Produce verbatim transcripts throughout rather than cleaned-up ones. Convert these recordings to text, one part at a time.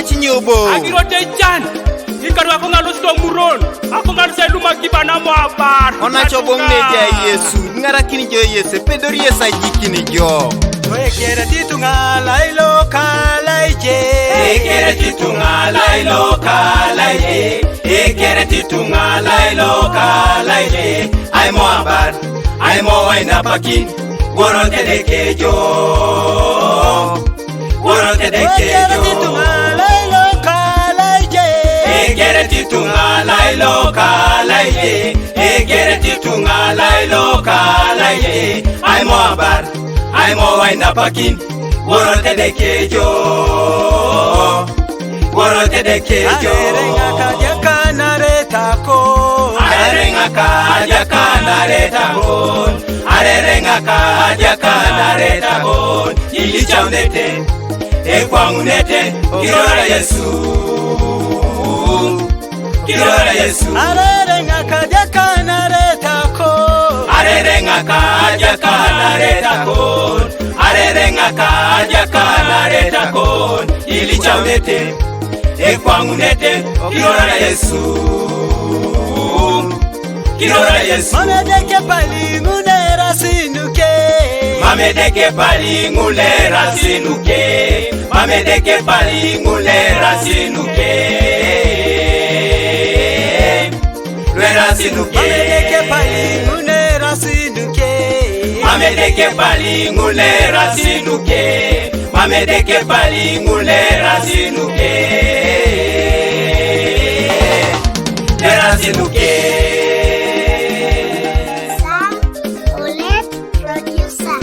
Cinyobo. Agiro te jan. Ikar aku ngalus to muron. Aku ngalus elu maki bana mo abar. Ona cobo ngeja Yesu. Ngara kini jo Yesu. Pedori Yesu aji kini jo. Ekere titunga lailo kalaije. Ekere titunga lailo kalaije. Ekere titunga lailo kalaije. Ai mo abar. Ai mo waina pakin. Woro tedekejo. Woro tedekejo. Ekere titunga lailo kalaije. Ekere titunga lailo kalaije. Ekere titunga lailo kalaije. Ai mo abar. Ai mo waina pakin. Woro tedekejo. Woro tedekejo. Arere ngaka jaka nareta ko. Arere ngaka jaka nareta ko. Arere ngaka jaka nareta ko. Ilicha unete. Ekwangu nete. Kirora Yesu. Kirora Yesu. Arere ngaka jaka nareta ko. Arere ngaka jaka nareta ko. Arere ngaka jaka nareta ko. Ilicha unete. Ekwangu nete. Kirora Yesu. Kirora Yesu. Mamedeke pali ngunera sinuke. Mamedeke pali ngunera sinuke. Mamedeke pali ngunera sinuke. Ngunera sinuke. Mamedeke pali ngunera sinuke. Mamedeke pali ngunera sinuke. Mamedeke pali ngunera sinuke. Ngunera sinuke. Sam Olet producer.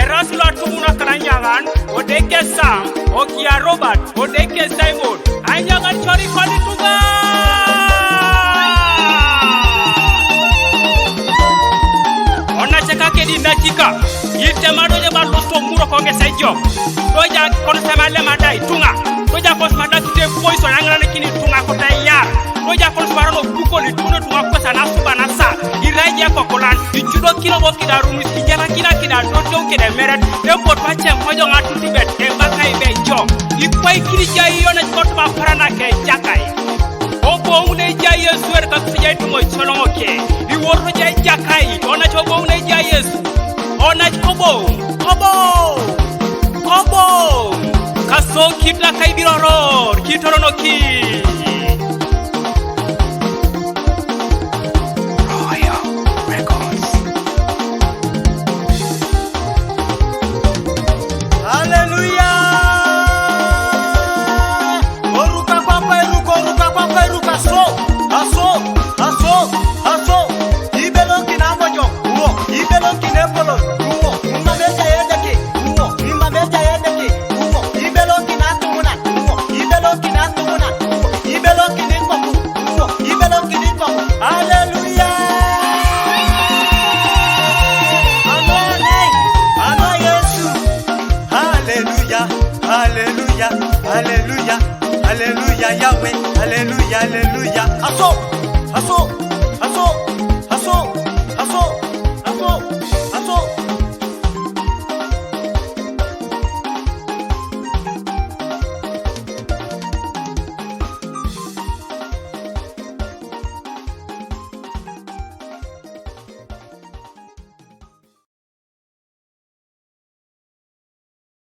Eras lo atumuna kalanjangan, odeke Sam, okia Robert, odeke Simon. Anjangan cori koni tunga. Ona ceka kedi na cika. Ite mado je ba lusto muro konge sejo. Doja kono sema lema dai tunga. Doja kos mada kite poison angrana kini tunga kota yar. Doja kos barano bukoli tuno tunga kosa na suba na sa. Iraje kokolan. Ichudo kilo bo kida rumis kijara kida kida dojo kida meret. Tempo twache mojo ngatu tibet. Embaka ibejo. Ikwai kini jai yona kot ma parana ke jakai. Obo une jai Yesu er kak sijai tumo cholongo ke. Iworo jai jakai. Ona chobo une jai Yesu. Ona kobo. Kobo. Kobo. Kaso kita kai biroror. Kitorono ki. Royal Records. Hallelujah. Oruka papa eruka, oruka papa eruka. So, aso, aso, aso. Ibelo kina mojo, uo. Ibelo kina epolo, uo. Mama meja yedeki, uo. Mama meja yedeki, uo. Ibelo kina tumunan, uo. Ibelo kina tumunan, uo. Ibelo kina ikoku, uo. Ibelo kina ikoku. Hallelujah. Amen. Amen, Yesu. Hallelujah. Hallelujah. Hallelujah. Hallelujah, Yahweh. Hallelujah. Hallelujah. Aso. Aso.